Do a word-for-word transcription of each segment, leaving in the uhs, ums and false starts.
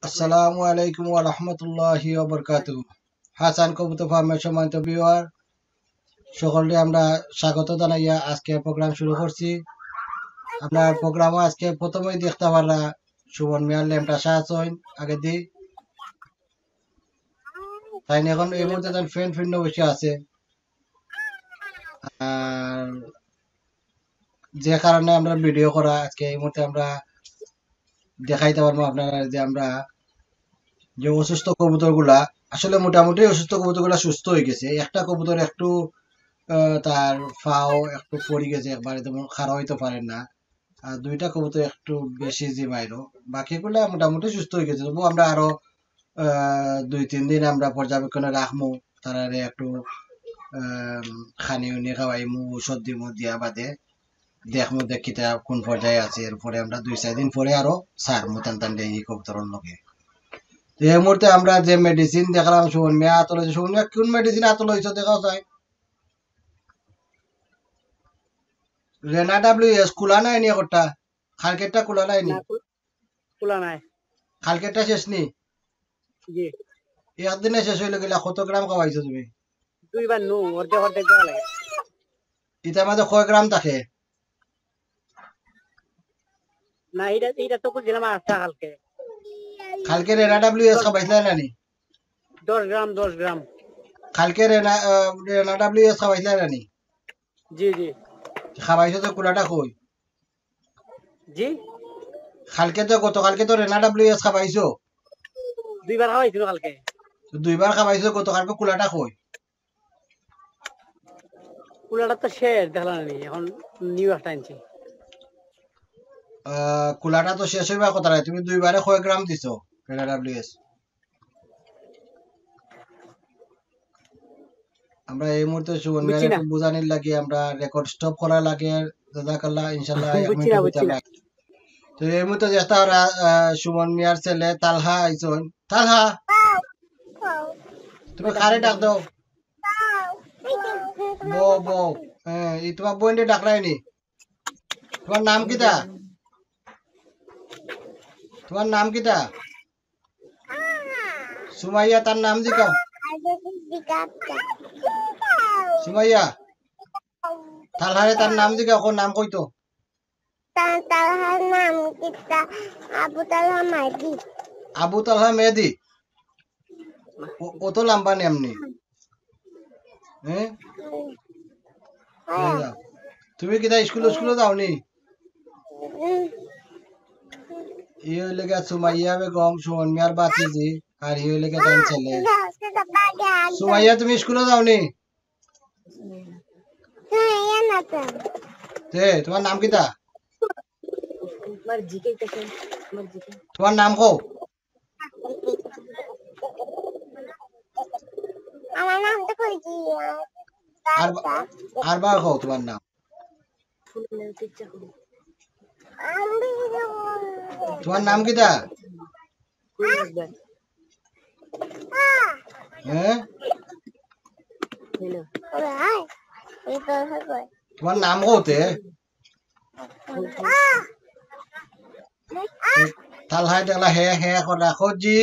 আসসালামু আলাইকুম ওয়া রাহমাতুল্লাহি ওয়া বারাকাতুহু। হাসান কবুতর ফার্মের সম্মানিত ভিউয়ার, সকলকে আমরা স্বাগত জানাইয়া আজকের প্রোগ্রাম শুরু করছি। আপনার প্রোগ্রামও আজকে প্রথমেই দেখতে পাররা সুমন মিয়ার লেমটা শাহ আছইন আগে দি। তাই এখন এই মুহূর্তে তার ফ্রেন্ড ফ্রেন্ড বসে আছে। আর যে কারণে আমরা ভিডিও করা আজকে এই মুহূর্তে আমরা দেখাইতে পারবো আপনারা যে আমরা যে অসুস্থ কবুতরগুলা, আসলে মোটামুটি অসুস্থ কবুতরগুলা সুস্থ হয়ে গেছে। একটা কবুতর একটু, আহ, তার পাও একটু পড়ে গেছে, একবারে তেমন খাড়া হইতে পারে না। আর দুইটা কবুতর একটু বেশি জিমাইলো, বাকিগুলা মোটামুটি সুস্থ হয়ে গেছে। তবু আমরা আরো, আহ, দুই তিন দিন আমরা পর্যবেক্ষণে রাখমু, তারারে একটু, আহ, খানি উনি খাওয়াইমু, ঔষধ দিমু, দিয়া বাদে দেখমু দেখিতা কোন পর্যায়ে আছে। এরপরে আমরা দুই চার দিন পরে আরো ছাড়মু তান তান ডেঙ্গি কবুতরর লগে। তো এই মুহূর্তে আমরা যে মেডিসিন দেখলাম সুমন মিয়া আতল হয়েছে, সুমন মিয়া কোন মেডিসিন আতল হয়েছে দেখাও চাই। রেনা ডাব্লিউ এস খোলা নাই নি একটা? কালকেরটা খোলা নাই নি? না, খোল-, খোলা নাই। কালকেরটা শেষ নি? জি। একদিনে শেষ হইল গেলা, কত গ্রাম খাওয়াইছো তুমি? দুইবার নু, অর্ধেক অর্ধেক দেওয়া লাগে। ইটার মাঝে কয় গ্রাম থাকে? না, এটা, এটা তো খুলছিলাম আটটা কালকে। কালকে রেনা ডাব্লিউ এস খাবাইছিলা না নি? দশ গ্রাম, দশ গ্রাম। কালকে রেনা, আহ, রেনা ডাব্লিউ এস খাবাইছিলা না নি? জি, জি। খাবাইছো তো কুলাটা কই? জি? কালকে তো, গতকালকে তো রেনা ডাব্লিউ এস খাবাইছো। দুইবার খাবাইছিল কালকে। তো দুইবার খাবাইছো, গতকালকে কুলাটা কই? কুলাটা তো শেষ, দেখলাম আমি, এখন নিউ একটা আনছি। আহ, কুলাটা তো শেষ হইবার কথা নাই, তুমি দুইবারে কয় গ্রাম দিছো রেনা ডাব্লিউ এস? আমরা এই মুহূর্তে সুমন মিয়ার বুঝছি না। একটু বুঝানির লাগি আমরা রেকর্ড স্টপ করা লাগে। জাযাকাল্লাহ, ইনশাআল্লাহ, এক বুঝছি মিনিট না, বুঝছি না। তো এই মুহূর্তে চেষ্টা করা, আহ, সুমন মিয়ার ছেলে তালহা আইছইন। তালহা, তুমি কারে ডাক দাও? বউ, বউ। হ্যাঁ, এই তোমার বোনরে ডাকরায়নি। তোমার নাম কিতা? তোমার নাম কিতা? সুমাইয়া, তার নাম জিগাও। সুমাইয়া, তালহারে তার নাম জিগাও, কোন নাম কইতো? তা-, তালহার নাম কিতা? আবু তালহা মেহেদি। আবু তালহা মেহেদি? ও, ও তো লম্বা নি এমনি। হ্যাঁ? হুম। হ্যাঁ। তুমি কিতা স্কুলে, স্কুলে যাও নি? হুম। ই হইলে গিয়া সুমাইয়া বেগম, সুমন মিয়ার বাতিজি, আর ই হইলে গিয়া তার ছেলে। সুমাইয়া, তুমি স্কুলে যাও নি? হুম, ইয়া না তো। তে, তোমার নাম কিতা? তোমার নাম কও? আমার নাম তো কইছি, আর, আরবার কও তোমার নাম। আমি তোমার নাম কিতা? হ্যাঁ? তোমার নাম কও তে? তালহায় দেখলা হে হে করা, কও জি।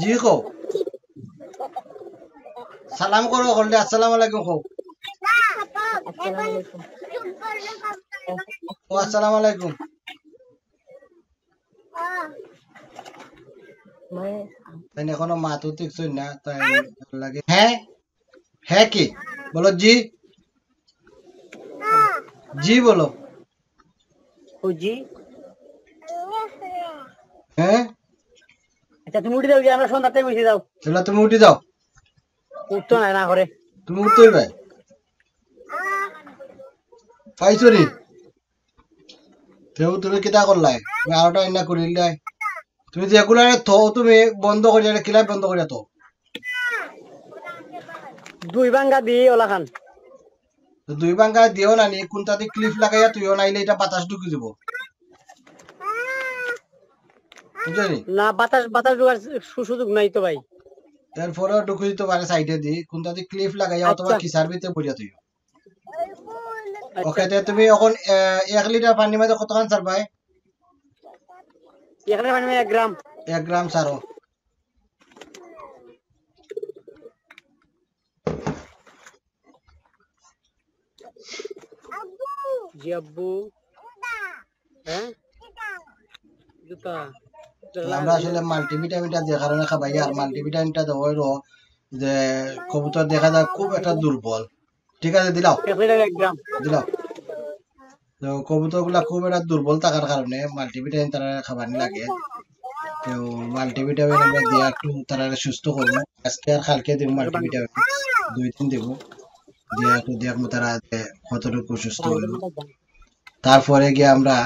জি কও। সালাম করো, করলে আসসালামু আলাইকুম কও। আসসালামু আলাইকুম। ও আসসালামু আলাইকুম। তাই এখনো মাতু ঠিক শুন না, তাই লাগে। হ্যাঁ? হ্যাঁ কি? বলো জি। জি বলো। ও জি। হ্যাঁ? আচ্ছা, তুমি উঠি যাও, গিয়া আমরা সন্ধ্যাতে বসে যাও। তাহলে তুমি উঠি যাও। উঠতো না, না করে। তুমি উঠতে হইবে। পাইছো নি? তেও তুমি কিতা করলাই? তুমি আরোটা রান্না করিলাই। তুমি যে এগুলারে থো, তুমি বন্ধ করিয়া, কিলা বন্ধ করিয়া থো? দুই ভাঙ্গা দি ওলা খান। তো দুই ভাঙ্গা দিও না নি, কোনটা দি ক্লিপ লাগাইয়া তুইও, নাইলে এটা বাতাস ঢুকি দিব। বুঝছো নি? না, বাতাস, বাতাস ঢুকার সু-, সুযোগ নাই তো ভাই। এরপরেও ঢুকি দিতে পারে সাইডে দি, কোনটা দি ক্লিপ লাগাইয়া অথবা আচ্ছা। খিসার ভিতরে পড়িয়া তুইও। আচ্ছা। ওকে, তে তুমি এখন, আহ, এক লিটার পানির মাঝে কতখান ছাড়বায়? এখানে মানে এক গ্রাম। এক গ্রাম ছাড়ো। জি আব্বু। হ্যাঁ? জুতা। তো আমরা আসলে মাল্টিভিটামিনটা যে কারণে খাবাই, আর মাল্টিভিটামিনটা দেওয়া হইলো যে কবুতর দেখা যায় খুব একটা দুর্বল। ঠিক আছে, দিলাও। এক লিটার এক গ্রাম। দিলাও। তো কবুতরগুলা খুব একটা দুর্বল থাকার কারণে মাল্টিভিটামিন তারা খাবানি লাগে। তো মাল্টিভিটামিন আমরা দিয়া একটু তারা সুস্থ করবো। আজকে আর কালকে দিব মাল্টিভিটামিন, দুই দিন দিব। দিয়া একটু দেখবো তারা যে কতটুকু সুস্থ হইল। তারপরে গিয়া আমরা,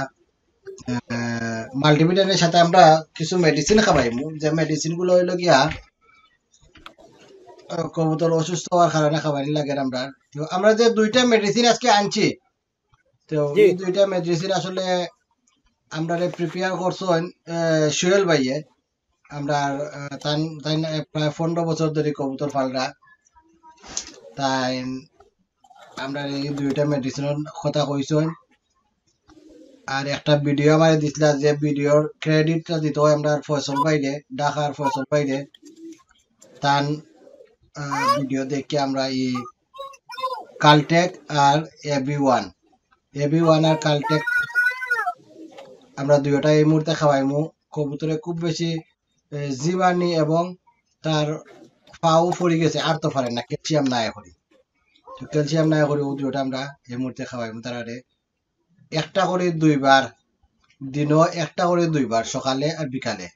আহ, মাল্টিভিটামিনের সাথে আমরা কিছু মেডিসিন খাবাইমু, যে মেডিসিন গুলো হইলো গিয়া, আহ, কবুতর অসুস্থ হওয়ার কারণে খাবানি লাগে আমরা। তো আমরা যে দুইটা মেডিসিন আজকে আনছি, তো জি। এই দুইটা মেডিসিন আসলে আমরা প্রিপেয়ার করছেন, আহ, সুহেল ভাইয়ে। আমরা, আহ, তান, তান, আহ, প্রায় পনেরো বছর ধরে কবুতর পালরা। তাই আমরা এই দুইটা মেডিসিনের কথা কইছেন। আর একটা ভিডিও আমারে দিছিলা, যে ভিডিওর ক্রেডিটটা দিতে হয় আমরা ফয়সল ভাইরে, ঢাকার ফয়সল ভাইরে। তান, আহ, ভিডিও দেখে আমরা এই কালটেক আর এবি ওয়ান, এবি ওয়ান আর কালটেক আমরা দুইটা এই মুহূর্তে খাওয়াইমু। কবুতরে খুব বেশি, এ, জিবানি এবং তার পাও পড়ি গেছে, আর তো পারে না, ক্যালসিয়াম নাই করি। তো ক্যালসিয়াম নাই করি ও দুইটা আমরা এই মুহূর্তে খাওয়াইমু তারারে। একটা করে দুইবার, দিনও একটা করে দুইবার, সকালে আর বিকালে।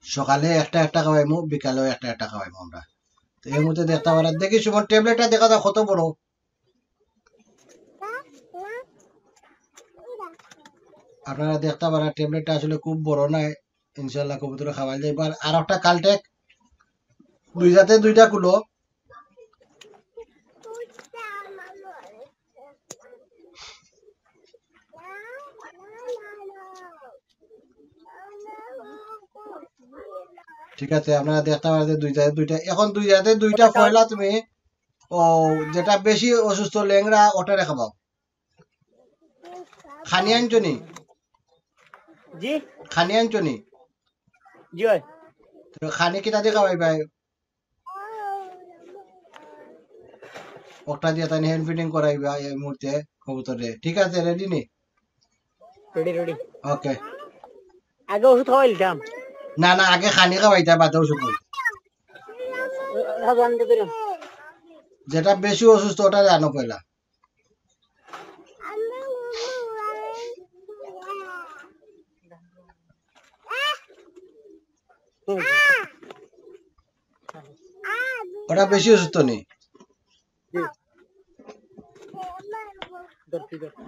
সকালে একটা একটা খাওয়াইমু, বিকালেও একটা একটা খাওয়াইমু আমরা। তো এই মুহূর্তে দেখতে পারেন, দেখি সুমন ট্যাবলেটটা দেখা যায় কত বড়। আপনারা দেখতে পারেন ট্যাবলেটটা আসলে খুব বড় নয়। ইনশাল্লাহ কবুতরে খাওয়াই যাইব। আর, আর একটা কালটেক, দুই জাতে দুইটা কুলো। ঠিক আছে, আপনারা দেখতে পারেন যে দুই জাতে দুইটা, এখন দুই জাতে দুইটা পয়লা তুমি, ও, যেটা বেশি অসুস্থ লেংড়া ওটারে খাবাও। খানি আনছো নি? জি। খানি আনছো নি? জি ভাই। তো খানি কিতা দিয়ে খাওয়াই ভাই? ওটা দিয়ে তাই হ্যান্ড ফিডিং করাইবা এই মুহূর্তে কবুতরে। ঠিক আছে, রেডি নি? Ready, ready. ওকে। আগে ওষুধ খাওয়াইতাম। না, না, আগে খানি খাওয়াইতা, বাদে ওষুধ খাওয়াইতা। রাজু, আমি তো দিলাম। যেটা বেশি অসুস্থ ওটা জানো পয়লা। ওটা বেশি অসুস্থ নি? জি। ধরছি, ধরছি।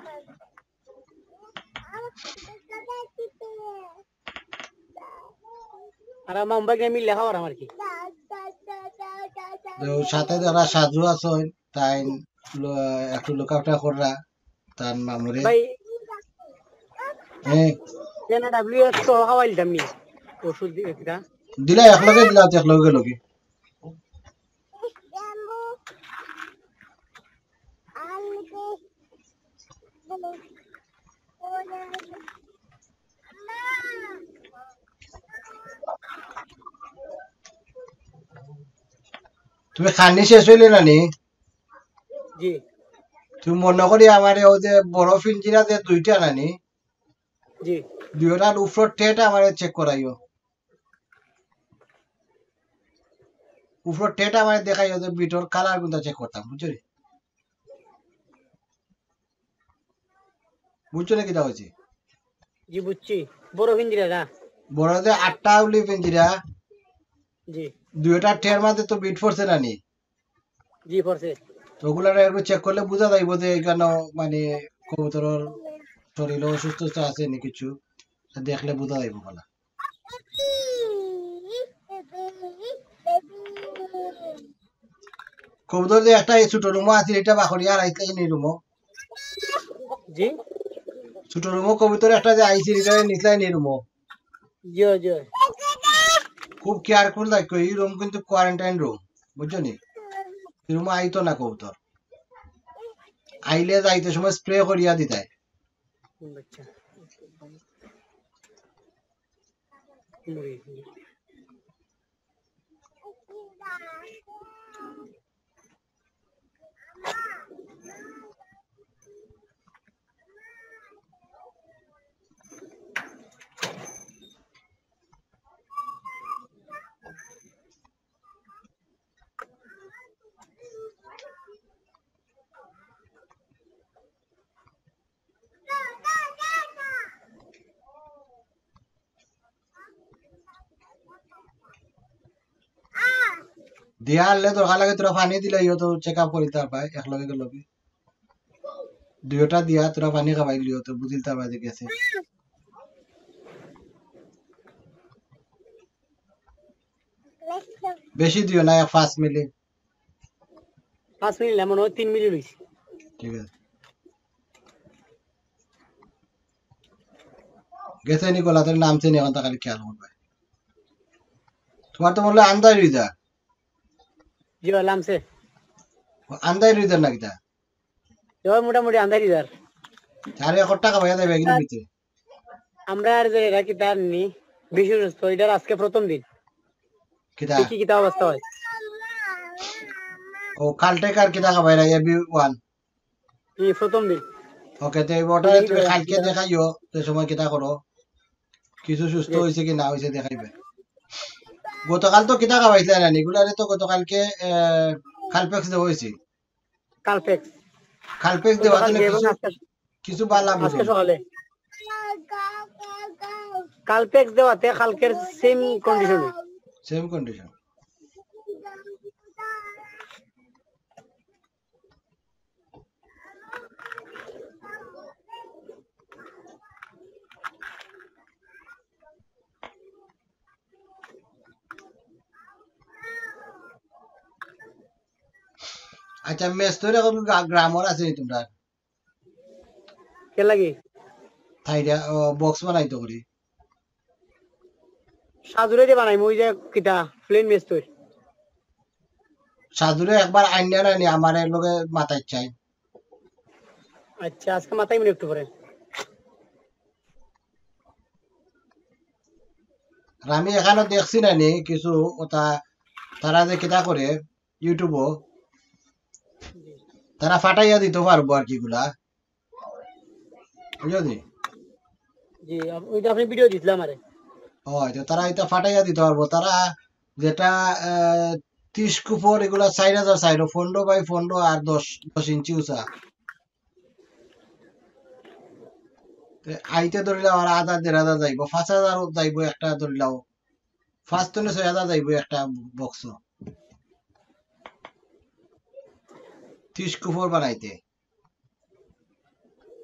আর আমার মুম্বাই গেলে মিললে খাবার আমার কি? তো সাথে যারা সাজু আছইন, তাই লো-, একটু লুকআউট কররা, তার মামুরে। ভাই, হ্যাঁ। কেন ডাব্লিউ এস তো খাওয়াইলাম নি? ওষুধ দিয়ে একটা। দিলা, এক লগে দিলা, এক লগে লগে। তুমি খানি শেষ হইলে না নি? জি। তুমি মনে করি আমারে ও যে বড় ফিঞ্জিরা যে দুইটা নানি? জি। দুইটার উপর ঠেট আমারে চেক করাইও। উপর ঠেট আমারে দেখাইও যে বিটর কালার কোনটা চেক করতাম, বুঝছো নি? বুঝছো না কিতা হইছে? জি, বুঝছি। বড় ফিঞ্জিরা না? বড় যে আটটা উলি ফিঞ্জিরা। জি। দুইটা ঠের মাঝে তো বিট পড়ছে না নি? জি, পড়ছে। তো ওগুলারে একটু চেক করলে বুঝা যাইব যে এখানে মানে কবুতরর শরীরে অসুস্থতা আছে নি কিছু, তা দেখলে বুঝা যাইব ভালা। কবুতর যে একটা এই ছোট রুমো আছে, এটা বাকরি আর আইসলাই নি রুমো। জি? ছোট রুমো কবুতর একটা যে আইছে, এটা নিসলাই নি রুমো। জি, জি। খুব কেয়ারফুল থাকো, এই রুম কিন্তু কোয়ারেন্টাইন রুম, বুঝছো নি? এই রুমো আইতো না কবুতর, আইলে যাইতে সময় স্প্রে করিয়া দিতাই। আচ্ছা। দিয়া আনলে দরকার লাগে, তোরা পানি দিলে ইও তো চেক আপ করিতা পারবায়, একলগে গেল কি? দুইটা দিয়া তোরা পানি খাবাইলিও তো বুঝিলতা পারবায় যে গেছে। বেশি দিও না, এক পাঁচ মিলি। পাঁচ মিলি না, মনে হয় তিন মিলি রইছে। ঠিক আছে। গেছে নি গলা, তাহলে নামছে নি, এখন তা খালি খেয়াল করবায়। তোমার তো মনে হয় আন্দাই রইদা। জি, নামছে। আন্দাই রইদার না কিতা? জি, মোটামুটি আন্দাই রইদার। আরে, এক টাকা পাইয়া যাইবে কিন্তু ভিতরে। আমরা আর যে এরা কিতা নি, বিশেষত্ব, এটার আজকে প্রথম দিন। কিতা? দেখি কিতা অবস্থা হয়। ও, কালটেকার কিতা খাবাইরা, এ বি ওয়ান। ই প্রথম দিন। ওকে, তো এই ওটা দেখি তুমি তো কালকে কিতা। দেখাইও, যে সময় কিতা করো। কিছু সুস্থ জি। হইছে কি না হইছে দেখাইবে। গতকাল তো কিতা খাবাইছিলা না, এগুলারে তো গতকালকে, আহ, কালপেক্স দেওয়া হইছে। কালপেক্স। কালপেক্স দেওয়া গতকাল তো না দিয়ে এবং কিছু, আজকে কিছু বালা আজকে বুঝে। সকালে। কালপেক্স দেওয়াতে কালকের সেম কন্ডিশনে। Same condition. আচ্ছা, মেস্তরি এখন গ্রা-, গ্রামর আছে নি তোমরা? কে লাগি? থাইরা, ও, বক্স বানাইতো করি। সাজুরে দিয়ে বানাইমু, ওই যে কিতা, প্লেন মেস্তরি। সাজুরে একবার আইনা না নি, আমার এর লগে মাতাই চাই। আচ্ছা, আজকে মাতাই মিনিট একটু পরে। আর আমি এখানো দেখছি না নি কিছু ওটা, তারা যে কিতা করে YouTube-ও, তারা ফাটাইয়া দিতে পারবো আর কি গুলা, বুঝছো নি? জি, আপ-, ওইটা আপনি ভিডিও দিছিলা আমারে। ও, তো তারা এটা ফাটাইয়া দিতে পারবো। তারা যেটা, আহ, ত্রিশ কুফর, এগুলা চার হাজার চাইরো, পনেরো বাই পনেরো আর দশ, দশ ইঞ্চি উঁচা। তে আইতে ধরিলাও আর আধা দেড় হাজার যাইবো, পাঁচ হাজার যাইবো একটা ধরিলাও, পাঁচ তনে ছয় হাজার যাইবো একটা বক্স। ত্রিশ কুফর বানাইতে।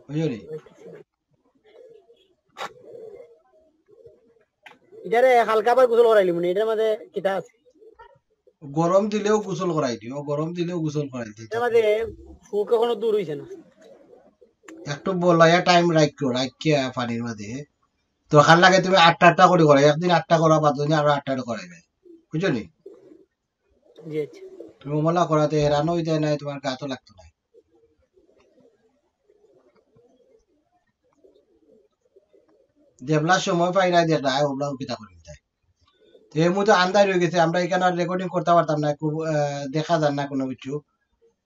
বুঝছো নি? এটারে হালকা আবার গোসল করাইলি মনে, এটার মাঝে কিতা আছে? গরম দিলেও গোসল করাই দিও, গরম দিলেও গোসল করাই দিও। এটার মাঝে ফুক এখনো দূর হইছে না। একটু বলাইয়া টাইম রাখিও, রাখিয়া পানির মাঝে। দরকার লাগে তুমি আটটা আটটা করে করো, একদিন আটটা করা বাদ দিন আরো আটটা করাইবে, বুঝছো নি? জি, আচ্ছা। তুমি অমলা করাতে হেরানো হয়ে যায় নাই, তোমার গাতও লাগতো নাই। যেবলা সময় পাই না, দেখলা, ওবলা কিতা করি যায়। তো এই মুহূর্তে আন্ধার হয়ে গেছে, আমরা এখানে আর রেকর্ডিং করতে পারতাম না, খুব, আহ, দেখা যায় না কোনো কিছু,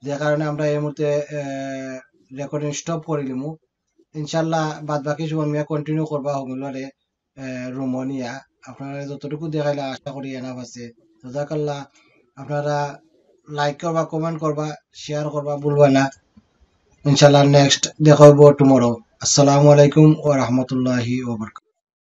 যে কারণে আমরা এই মুহূর্তে, আহ, রেকর্ডিং স্টপ করে নিমু। ইনশাল্লাহ বাদ বাকি সময় মিয়া কন্টিনিউ করবা হগুলোরে, আহ, রুমো নিয়া। আপনারা যতটুকু দেখাইলা আশা করি এনাফ আছে। জাজাকাল্লাহ। আপনারা লাইক করবা, কমেন্ট করবা, শেয়ার করবা, ভুলবা না। ইনশাল্লাহ নেক্সট দেখা হইব টুমরো। আসসালামু আলাইকুম ওয়া রাহমাতুল্লাহি ওয়া বারাকাতুহু।